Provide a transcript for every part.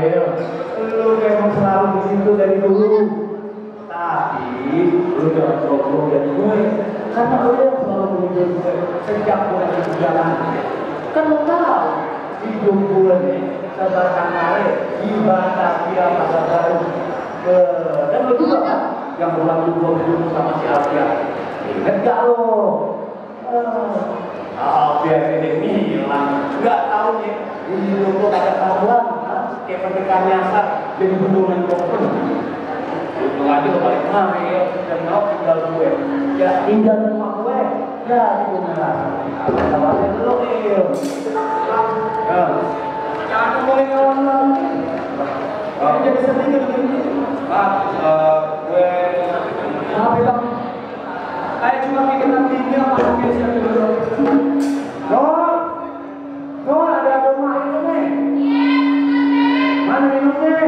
Il, lu memang selalu begitu dari dulu. Tapi lu jangan sombong dari gue, karena lu yang selalu menghibur gue sejak gue di jalan. Kan lu tahu hidup gue nih sebatang kare di Batavia Pasar Baru. Dan lu juga kan yang waktu gue berdua sama si Alvia. Ingat gak lo? Alvia ini hilang. Gak tahu nih hidup gue ada karuan, kayak pendekar nyasar jadi hubungan koper. Untung aja lo balik kemari ya, dan mau tinggal gue. Ya tinggal di rumah gue. Ya itu benar. Apa-apa dulu Il. Jangan ngomongin orang lain. Jadi sedih begini. Pak, gue apa bang? Saya cuma bikin nanti ini apa mungkin siapa dulu? Dor, ada rumah itu nih. Mana minumnya?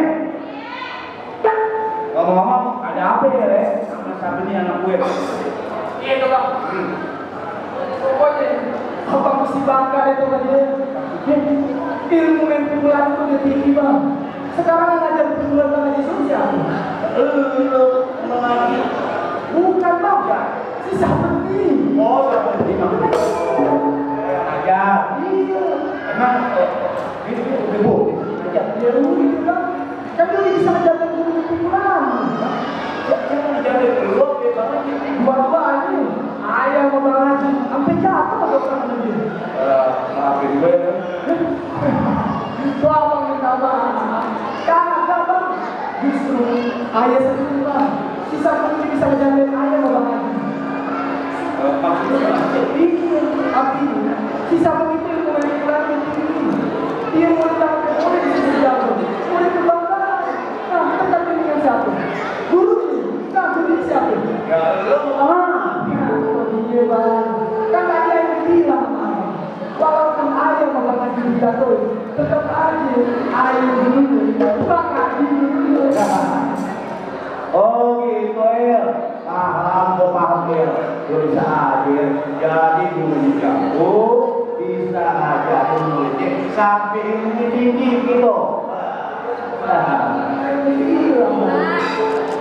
Ngomong-ngomong, ada apa ya, Le? Sama siapa nih anak gue? Iya tuh bang. Pokoknya, abang mesti bangga itu kan dia. Ilmu mempikulan itu udah tinggi bang. Sekarang yang ngajar pikulan bang aja sosial. Lagi. Bukan bang, ya. Si Sabeni. Oh, Sabeni bang. Ajar. Iya. Emang ini udah boleh. Ajar. Dia dulu gitu bang. Kan dia bisa ngajarin guru pikulan. Jangan ngajarin dulu, bang. Dua-duanya. Ayah mau bang Haji. Sampai jatuh atau kan dia. Maafin gue ya. Itu abang minta bang. Kagak bang. Justru ayah sendiri bang. Si Sabeni bisa ngajarin ayah mau bang Haji. Maksudnya tapi si Sabeni itu ilmu pikulan itu tinggi. Dia mau ditangkap oleh di sisi jauh. Oleh kebanggaan. Nah, kita dengan siapa? Guru ini. Nah, jadi siapa? Ya, lu iya bang. Kan tadi yang bilang bang. Walaupun ayah mau bang Haji dijatuhi, tetap aja ayah dulu. Bang Haji dulu. Oh gitu ya. Paham ya. Lu bisa adil. Jadi guru jago bisa ajarin muridnya sampai ilmu tinggi gitu.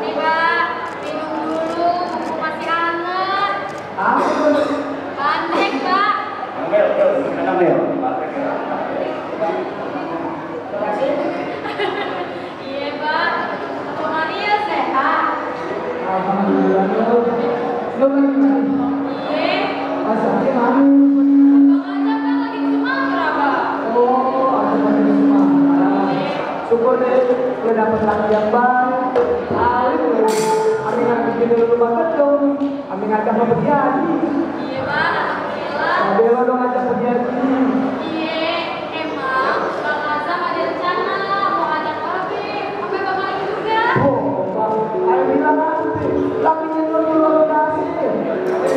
Nih Pak, minum dulu, mumpung masih hangat. Apa tuh? Bandeng Pak. Ambil. Iya Pak, Pak Maria sehat. Alhamdulillah. Lo gimana? Iya. Asapnya mana? Bang Ajak kan lagi di Sumatera Pak. Oh, asapnya di Sumatera. Syukur deh, gue dapet laki yang baik. Amin ngajak di rumah gedung. Amin ngajak mau pergi haji. Iya Pak, alhamdulillah. Bella dong ngajak pergi haji. Iya, emang Bang Azam ada rencana mau ajak Babe, sampai Bang Ali juga. Oh, Bang, ayo bilang nanti. Lakinya dulu kasih.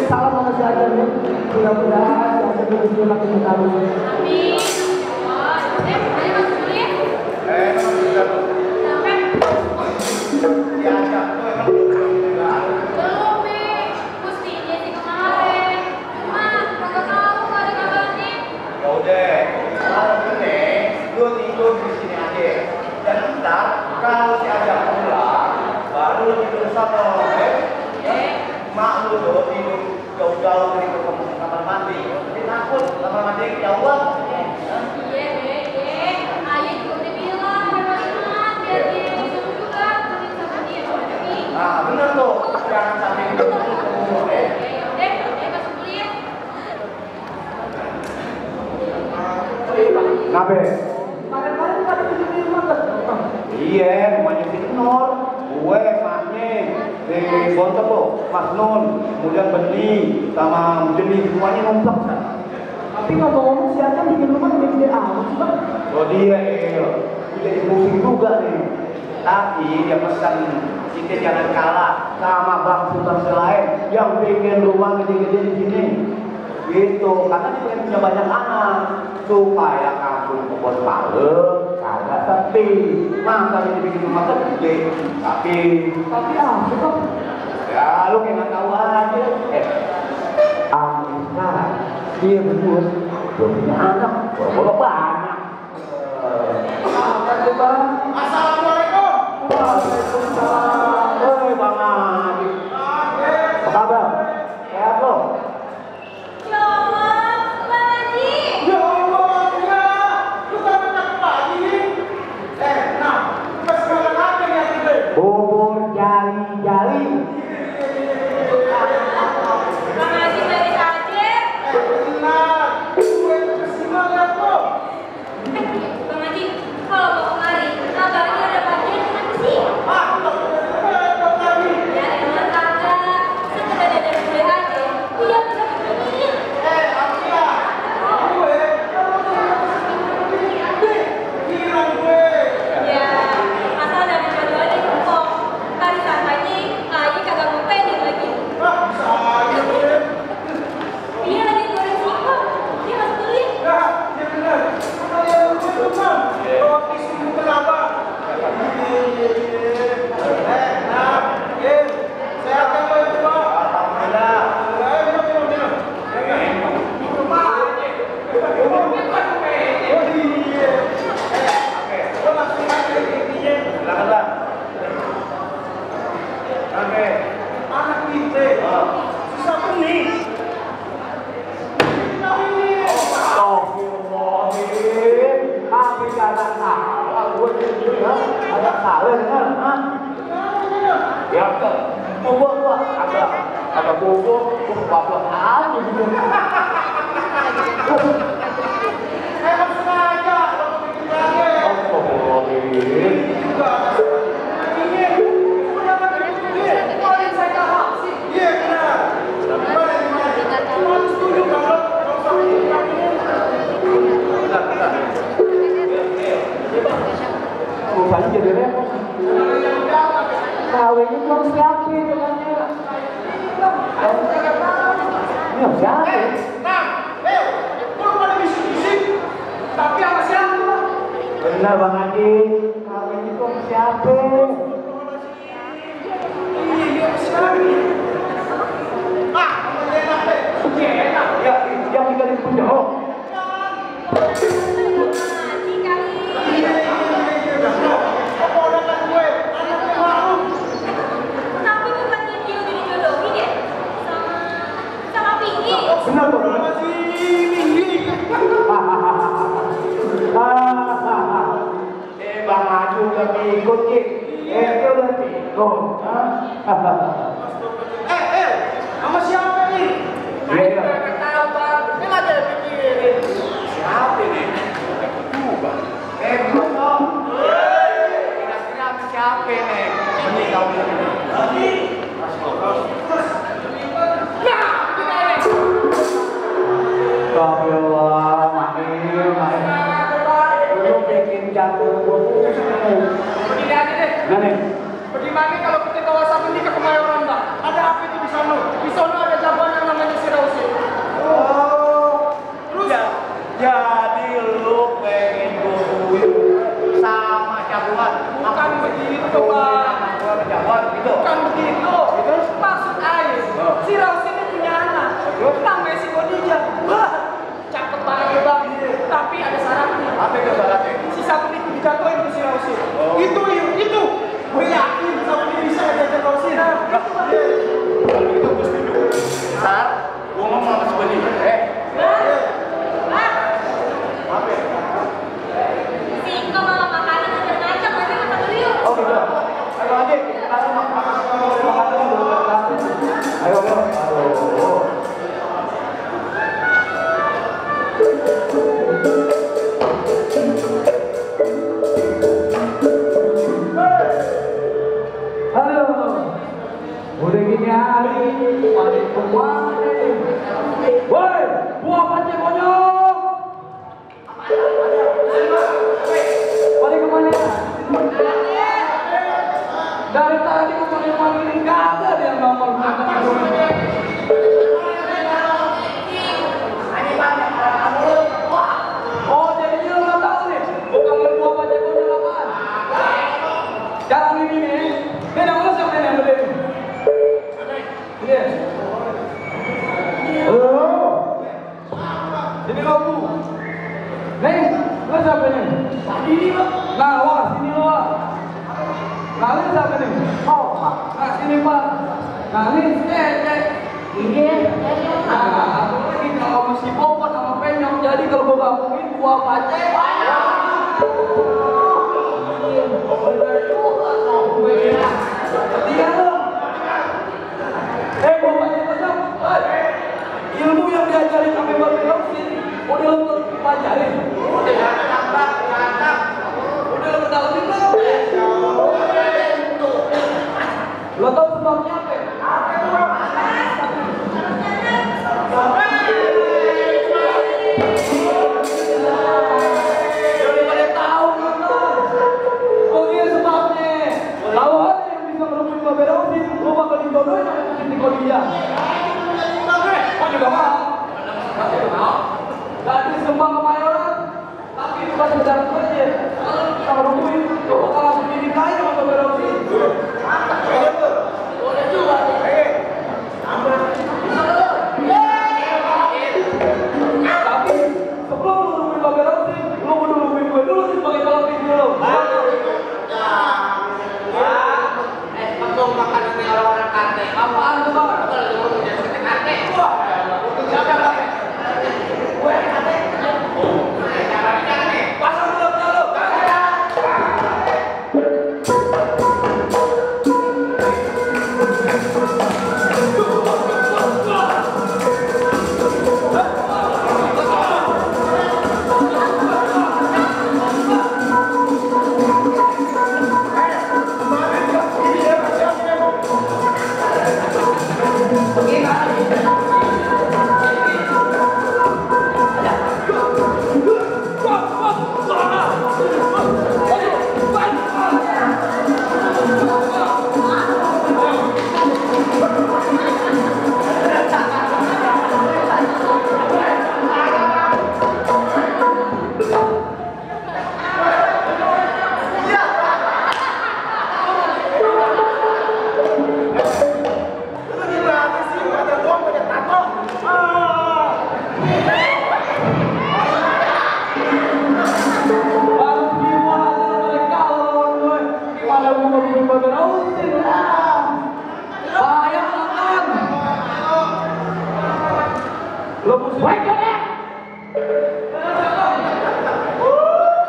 Salam sama si Ajar nih. Mudah-mudahan si Ajar bisa makin bertaruh. Amin. Wah, ayo masuk dulu ya. Sampai. Diajak tuh emang Belum, Bi. Mesti dia sih kemarin. Cuma kagak tahu nggak ada kabarnya. ya udah. Malam ini lu tidur di sini aja. Dan ntar kalau si ajak pulang, baru lu tidur sama mak lu tuh tidur jauh-jauh dari ke kamar mandi. Tapi takut kamar mandi kejauhan. Iya, Be. Ayah juga udah bilang sama Iman biar dia disuruh juga temenin sama dia sama Dewi. Nah bener tuh, jangan sampai itu Ya udah masuk dulu ya. Ngabe? Kemarin-kemarin pada tidur di rumah kan? Iya, rumahnya si Nur. Gue emaknya di Bontok tuh, Mas Nun, kemudian Beni, sama Jeni, semuanya numpuk kan. Tapi ngomong-ngomong si Ajar bikin rumah gede-gede amat sih bang. Oh dia, udah pusing juga nih. Tapi dia pesan kita jangan kalah sama bangsa-bangsa lain yang bikin rumah gede-gede di sini. Gitu, karena dia pengen punya banyak anak supaya kampung kebon pale kagak sepi. Masa ini bikin rumah gede, tapi apa bang? ya lu kayak nggak tahu aja. Amerika dia berdua belum punya anak, bawa banyak. Kan dia Bang. Assalamualaikum. Waalaikumsalam. Hei Bang Adi. Apa kabar? Sehat lo? Ya Allah, Bang Haji. Ya Allah, ya. Lu kan cakep lagi. Nah, pas makan apa nih Ade? Bubur jali-jali. Bang Haji balik aja. Benar. Gue kesini lihat lo. Bang Haji, kalau mau kemari, kabarnya ada bagian kenapa sih? Ah, tak lagi. Ya emang kagak, sekedar ada gue aja. Dia bisa begini. Akia. Gue kalau kira gue. Ya, asal dari jodoh di kempong. Kali sampainya, kayi kagak mau pending lagi. Ah, bisa aja gue. Dia lagi goreng singkong. Dia masuk dulu ya. Ya, ya benar. Kalian gue tuh kan. Roti susu kenapa? Nah, sehat kan lo itu, Pak? Alhamdulillah. Minum. Minum aja. Oh iya. Gue langsung aja intinya. Silakan, Bang. Oke. Anak kita. Susah benih. Astagfirullahaladzim. Kami jangan salah. Gue jujur ya. Ada salah dengar. Ya ke. Gua ada bubur. Gua bapak aja gitu. Emang sengaja lo bikin lagi. Astagfirullahaladzim. Iya benar. Cuma setuju kalau Bukannya jadi repot. Kawinnya belum siapin katanya. Ini harus siapin. Nah, lu pada bisik-bisik. Tapi sama siapa? Benar Bang Adi. Kawinnya belum siapin. Iya, siapa? Ah, enak deh. Enak. Ya, yang tinggal di penjauh. Haji kali. Iya. Keponakan gue, anaknya Ma'ruf. Tapi bukannya dia udah dijodohin ya? Sama Pinky. Benar Bang. Masih tinggi. Bang Adi udah ikut Ki. Itu udah ikut. Sama siapa nih? Iya. Tahu Bang, ini lagi ada pikirin. Siapa nih? Juga. Belum dong. Kira-kira siapa nih? Ini kau lagi. Nah, gimana? Astagfirullah, Main. Lu bikin jantung gua pusing. Begini aja deh. Nah nih. Bagaimana kalau kita kawasan ini ke Kemayoran, Mbak? Ada apa itu di sana? Di sana ada jagoan yang namanya Sirausi. Oh, terus? Ya, jadi lu pengen duit sama jagoan? Bukan begitu, Pak. Jagoan gitu? Bukan begitu. Terus maksud air, Sirausi ini punya anak. Namanya si Khadijah. Wah, cakep banget ya, Bang. Tapi ada syaratnya. Apa itu syaratnya? Si satu itu dijatuhin ke Sirausi. Itu. Gue yakin sama dia bisa ngajak Rausi. Kalau gitu gue setuju. Sar, gue ngomong sama si Bani. Apa ya? Singkong sama makanan ada ngajak, nanti makan dulu yuk. Oh gitu. Ayo Adi, kita makan dulu. Ayo. Aduh. Halo. Udah gini hari, paling kemana nih? Woi, buah pancing monyong. Paling kemana? Dari tadi aku panggil-panggilin kagak ada yang nongol. Oh, jadi dia nggak tahu nih. Bukan buah pancing monyong apaan? Jarang ini nih. Dia nongol siapa yang beli? Iya. ini Pak. Nah ini cek. Ini Nah, aku lagi kalau masih popot sama penyok, jadi kalau gua gabungin gua pacek. Iya lo. Gua pacek. Ilmu yang diajarin sama Bapak Dokter, udah lo pelajarin. Udah lo kedalamin belum? Lo tau sebabnya apa? Gak disembah kemayoran, tapi bukan sekedar saja. Kalau nungguin, kok langsung dinikahin sama Bapak Rosi. Boleh juga. Tapi sebelum lu nungguin Bapak Rosi, lu kudu nungguin gue dulu sebagai tolong video lo. Kamu makan ini orang-orang kate. Apaan tuh Pak? Kalau lu mau jadi kate. Wah, siapa yang kate? Gue kate. Pasang dulu lo.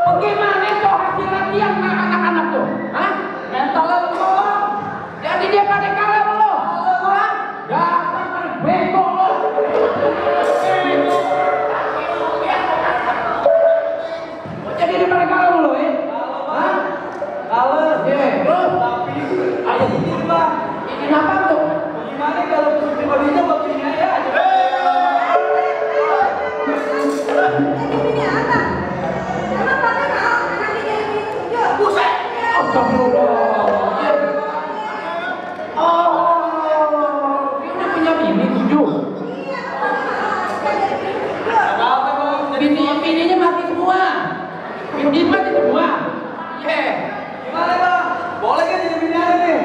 Bagaimana itu hasil latihan anak-anak tuh? Hah? Mentalnya lemah. Jadi dia pada kalah lo. Hah? Dasar bego lo. Jadi dia pada kalah lo, Hah? Kalah. Terus? Tapi ayah ini Pak. Ini apa tuh? Gimana kalau pribadinya waktunya ya? Buset. Astagfirullah. Oh, dia udah punya bini 7. Bini-bininya mati semua. Bini mati semua. Gimana Bang? Boleh kan jadi bini ada nih?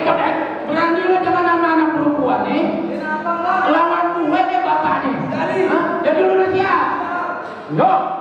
Codet, berani lo jangan nama anak perempuan nih. Kenapa Bang? Lawan gue deh bapak nih. Hah? Jadi lu udah siap? Yo.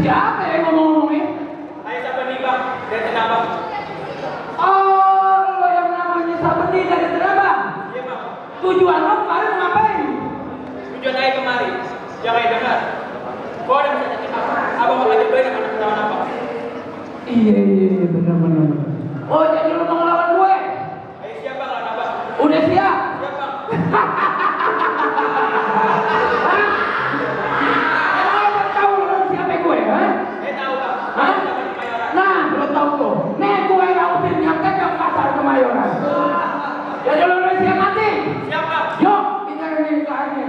siapa yang ngomong ini? Ayo siapa nih bang? Dari Tenabang. Oh, lo yang namanya Sabeni dari Tenabang? Iya bang. Tujuan lo kemarin mau ngapain? Tujuan saya kemari. Jangan dengar. Kau ada bisa jadi apa? Abang bakal cobain anak teman abang. Iya, benar. Oh, jadi lo mau ngelawan gue? Ayo siap bang lawan abang. Udah siap? Siap bang. Emang lo tahu lo siapa gue, ha? Saya tahu bang. Hah? Dapat Kemayoran. Nah, lo tahu tuh. Nih gue rautin nyampe ke pasar Kemayoran. Jadi lo udah siap mati? Siap bang. Yuk, kita ini kelarnya.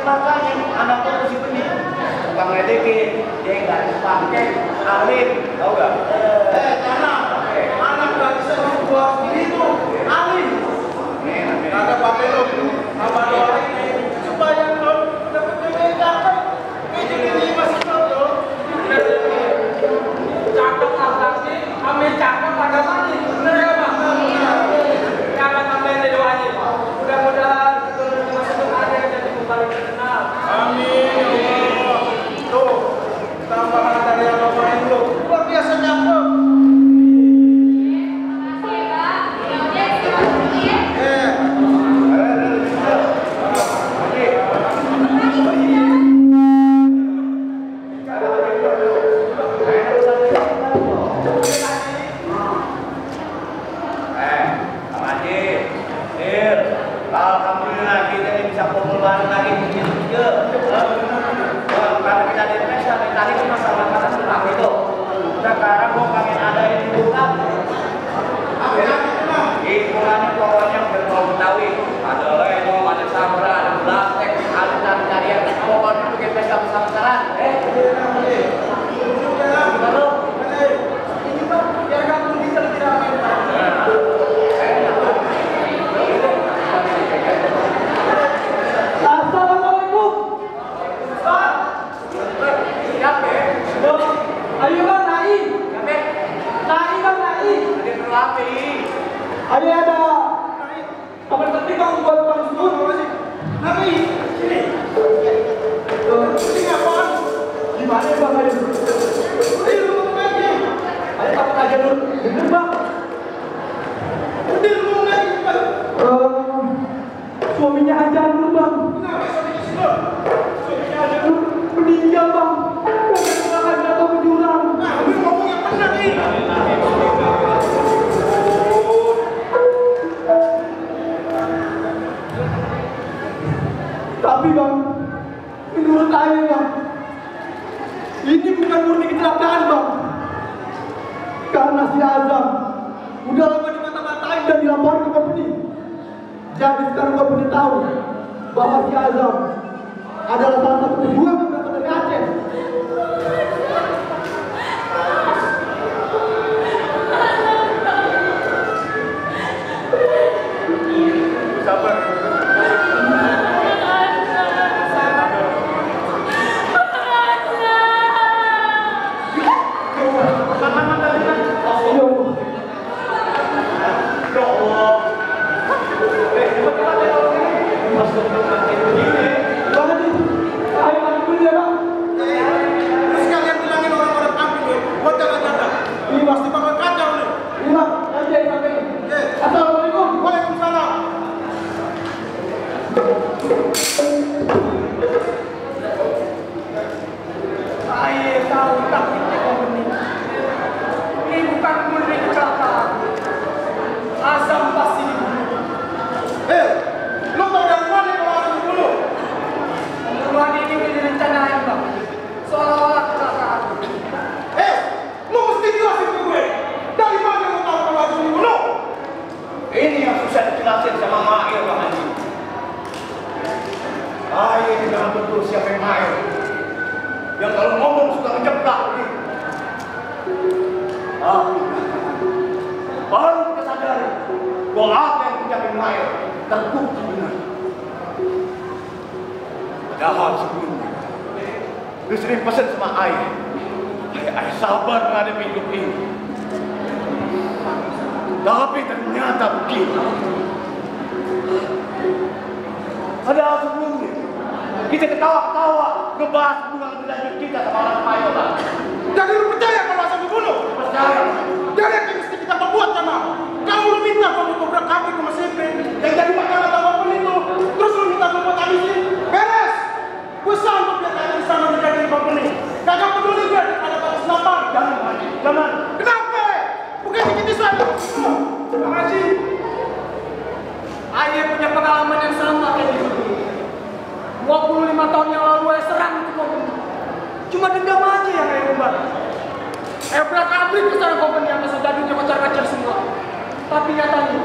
Makanya anak aku si benih tukang ledekin, dia nggak dipakai alim, tahu nggak? Tanah, anak nggak bisa dibuat begitu, alim. Ada pakai lo, apa doa ini supaya lo dapat duit dapat. Ini masih tahu. Cakep lah sih, ambil cakep pada mati, bener ya bang? Jangan sampai ada doanya. Mudah-mudahan keturunan masuk ada yang jadi kembali terkenal. Amin. Tuh, tambahan dari yang main lo, luar biasa cakep. Alhamdulillah kita ini bisa kumpul bareng lagi di sini juga. Karena kita di Indonesia tadi kan masalah kata senang itu. Sekarang gua pengen ada ini buka. Hiburannya pokoknya berbau Betawi. Ada lenong, ada sambra, ada belastek, ada cari-carian. Pokoknya bikin pesta besar-besaran. Biar kamu bisa lebih ramai. Assalamualaikum. Ayo bang Nai. Nai bang Nai. Ayo ada kabar penting bang buat bang Sul. Nabi, sini. Ini apaan? Gimana bang Ayo? Ini lu ngomong aja. Ayo takut aja dulu. Bener bang. Ini lu ngomong aja, Pak. Suaminya aja dulu bang. Kenapa suaminya sih lo? Suaminya aja dulu meninggal bang. Karena jatuh ke jurang. Nah, lu ngomong yang benar nih. Tapi bang, menurut saya bang, ini bukan murni kecelakaan bang. Karena si Azam udah lama dimata-matain dan dilaporin ke company. Jadi sekarang company tahu bahwa si Azam adalah salah satu pejuang yang berasal dari Aceh. Sabar. Terus kalian bilangin orang-orang kampung nih, buat jaga-jaga. Ini pasti bakal kacau nih. Assalamualaikum. Waalaikumsalam. Saya tahu taktiknya company. Ini bukan murni kecelakaan. Azam pasti dibunuh. Lu tau dari mana kalau aku dibunuh? Pembunuhan ini udah direncanain bang. Seolah-olah kecelakaan. Lu mesti jelasin ke gue. Dari mana lu tahu kalau aku dibunuh? Ini yang susah dijelasin sama Mail Bang Haji. Ayo jangan betul siapa yang Mail. Yang kalau ngomong suka ngejeplak begitu. Baru kita sadari bahwa apa yang diucapin Mail terbukti benar. Padahal sebelumnya dia sering pesan sama ayah. Ayah sabar menghadapi hidup ini. Tapi ternyata begitu. Padahal sebelumnya kita ketawa-ketawa ngebahas hubungan lebih lanjut kita sama orang Mayo Bang. Jadi lu percaya kalau aku dibunuh? Percaya. Jadi yang mesti kita perbuat sama. Kalau lu minta kalau dobrak kaki ke mesin yang jadi makanan apapun itu, terus lu minta membuat habisin, beres. Gue sanggup dia kayak di sana menjadi apapun ini. Kagak peduli gue ada batas lapar. Jangan Haji, jangan. Kenapa? Bukan dikit sana. Bang Haji, Ayah punya pengalaman yang sama kayak gitu. 25 tahun yang lalu saya serang itu company. Cuma dendam aja yang saya ubah. Saya berak-abrik ke sana company yang masa jadinya kocar-kacir semua. Tapi nyatanya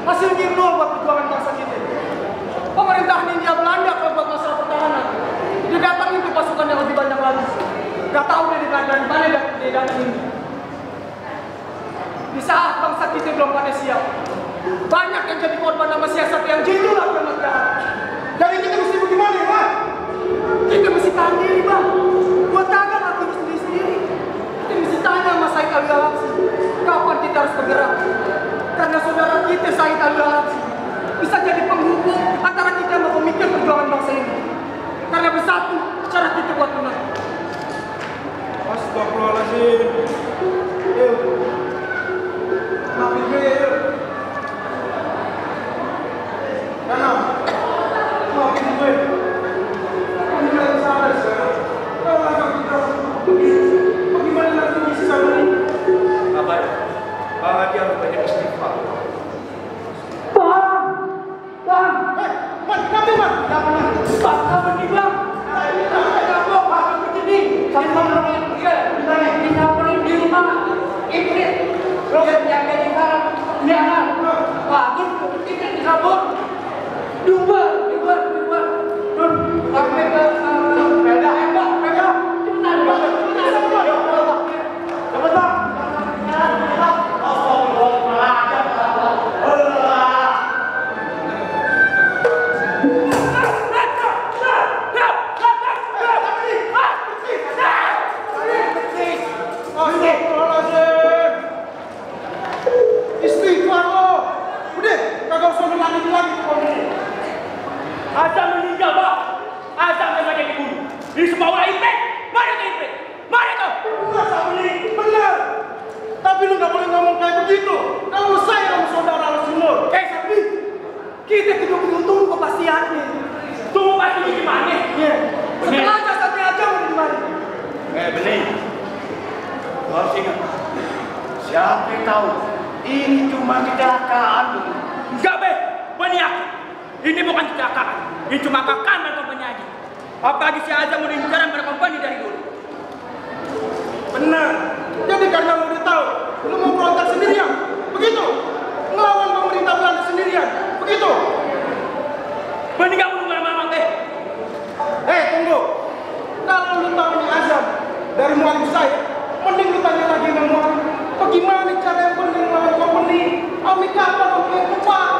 hasilnya nol buat perjuangan bangsa kita. Pemerintahan India Belanda kalau buat masalah pertahanan, didatangin tuh pasukan yang lebih banyak lagi. sama siasat yang jitu lah penegak. Jadi kita mesti bagaimana ya? Kita mesti tahan diri bang. Buat dagang aku sendiri. Kita mesti tanya sama Said Alwi Al-Aqsi, kapan kita harus bergerak? Karena saudara kita Said Alwi Al-Aqsi bisa jadi penghubung antara kita sama pemikir perjuangan bangsa ini. Karena bersatu cara kita buat menang. Astagfirullahaladzim. Maafin gue. Karena maafin gue. Ini lagi salah sekarang. Kalau agak kita bagaimana nanti bisa sama ini? Kabar, Bang Haji harus banyak istighfar. Bang! Man, kami man! Bang, kamu nih bang! Kamu begini! Kamu di rumah Ibrit! Terus yang jadi sekarang lihat! Bagus, kita dikabur! Diubar! Sampai ke peda! Cepetan! Azam meninggal, Bang. Azam saja dibunuh. Ini semua ulah Iprit. Mana itu Iprit? Mana itu? Enggak, Sabeni. Benar. Tapi lu nggak boleh ngomong kayak begitu. Kalau saya sama saudara Al-Sinur. Sabeni. Kita kudu tunggu kepastiannya. Tunggu pasti di mana? Iya. Setengah jam di mana? Benih. Harus ingat. Siapa yang tahu? Ini cuma kecelakaan. Enggak, Be. Bani aku. Ini bukan kecelakaan. Ini cuma kekaman kompeni aja. Apalagi si Azam udah incaran pada kompeni dari dulu. Benar. Jadi karena lu udah tahu, lu mau berontak sendirian. Begitu. Ngelawan pemerintah Belanda sendirian. Begitu. Bani gak mau lama-lama, teh. Tunggu. Kalau lu tahu ini Azam dari mualif saya, mending lu tanya lagi sama mualif. Bagaimana cara yang benar melawan kompeni? Ami kapan lu yang tepat?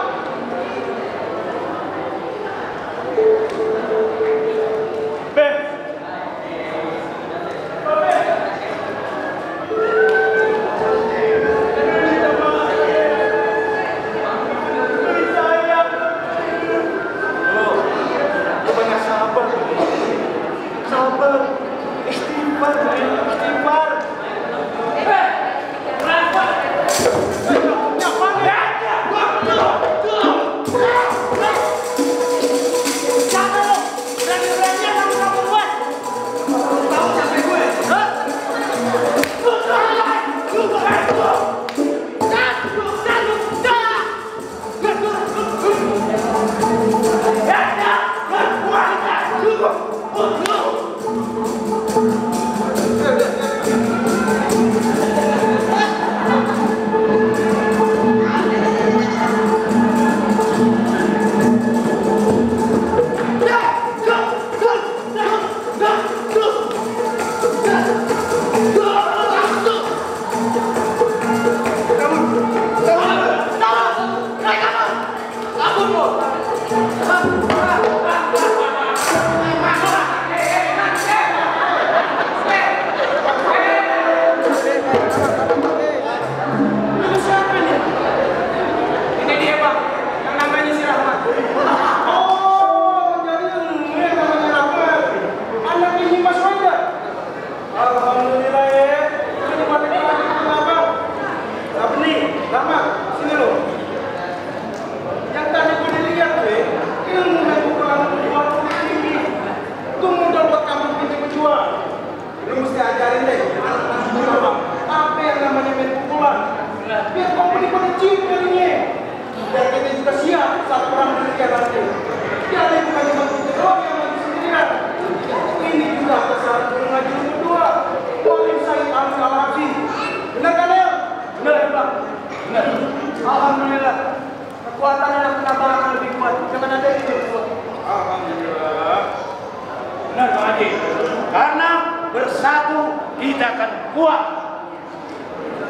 Alhamdulillah. Kekuatan dan kesabaran akan lebih kuat. Jangan ada itu. Alhamdulillah. Benar Pak Haji. Karena bersatu kita akan kuat.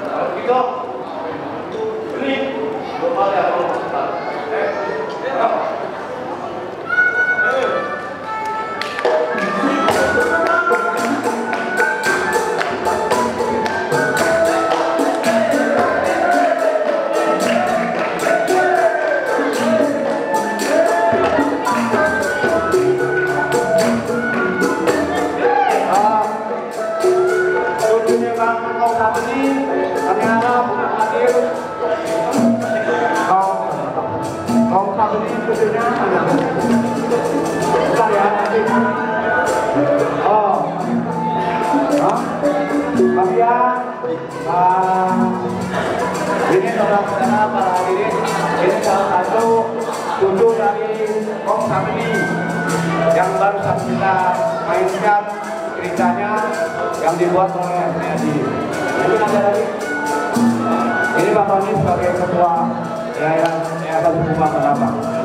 Kalau begitu, ini belum ada kalau Ini saudara-saudara para hadirin, ini salah satu cucu dari Om Sabeni yang baru saja kita mainkan ceritanya yang dibuat oleh Adi. Mungkin ada lagi. Ini Pak Tony sebagai ketua Yayasan Bunga Penambang.